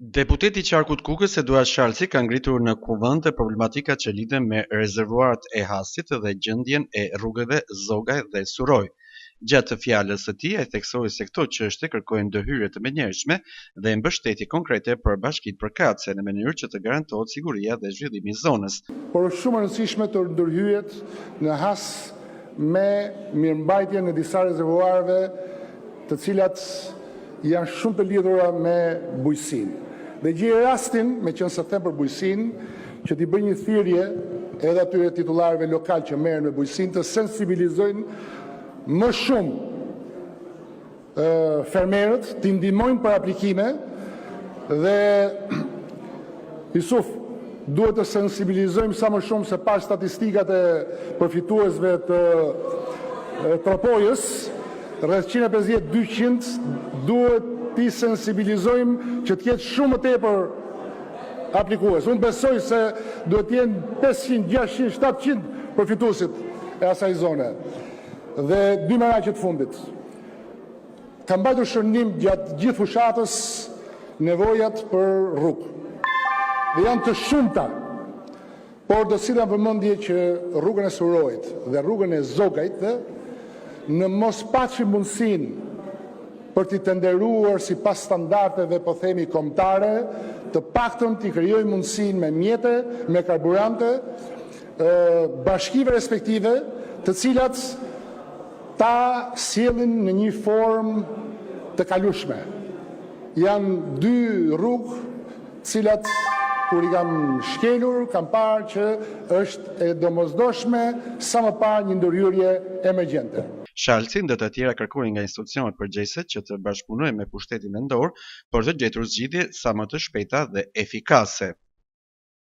Deputeti i qarkut Kukës, Eduard Shalsi ka ngritur në Kuvend problematikat që lidhen me rezervuarët e Hasit dhe gjendjen e rrugëve Zogaj dhe Surroi. Gjatë fjalës së tij, ai theksoi se këto çështje kërkojnë ndërhyrje të menjëhershme dhe mbështetje konkrete për bashkitë përkatëse, në mënyrë që të garantohet siguria dhe zhvillimi i zonës. Por është shumë e rëndësishme të ndërhyhet në Has me mirëmbajtjen e disa rezervuarëve të cilat janë shumë të lidhura me bujqësinë. Dhe gjej rastin, meqenëse them për bujqësinë, që t'i bëj një thirrje edhe atyre titullarëve lokalë që merren me bujqësinë të sensibilizojnë më shumë fermerët, t'i ndihmojnë për aplikime dhe Isuf, duhet të sensibilizojmë sa më shumë se pashë statistikat e përfituesve të Tropojës, rreth 150-200 duhet t'i sensibilizojmë që të ketë shumë më tepër aplikues. Unë besoj se duhet të jenë 500, 600, 700 përfituesit e asaj zone. Dhe dy meraqe të fundit. Kam mbajtur shënim gjatë gjithë fushatës nevojat për rrugë. Dhe janë të shumta, por do sillja në vëmendje që rrugën e Surroit dhe rrugën e Zogajt në mos paçim mundësinë për t'i tenderuar sipas standardeve, po themi kombëtare, të paktën t'i krijojmë mundësinë me mjete, me karburante, bashkive respektive, të cilat ta sjellin në një formë të kalueshme. Janë dy rrugë të cilat kur i kam shkelur, kam parë që është e domosdoshme sa më parë një ndërhyrje emergjente. Shalsi, ndër të tjera kërkoi nga institucionet përgjegjëse që të bashkëpunojnë me pushtetin vendor për të gjetur zgjidhje sa më të shpejta dhe efikase.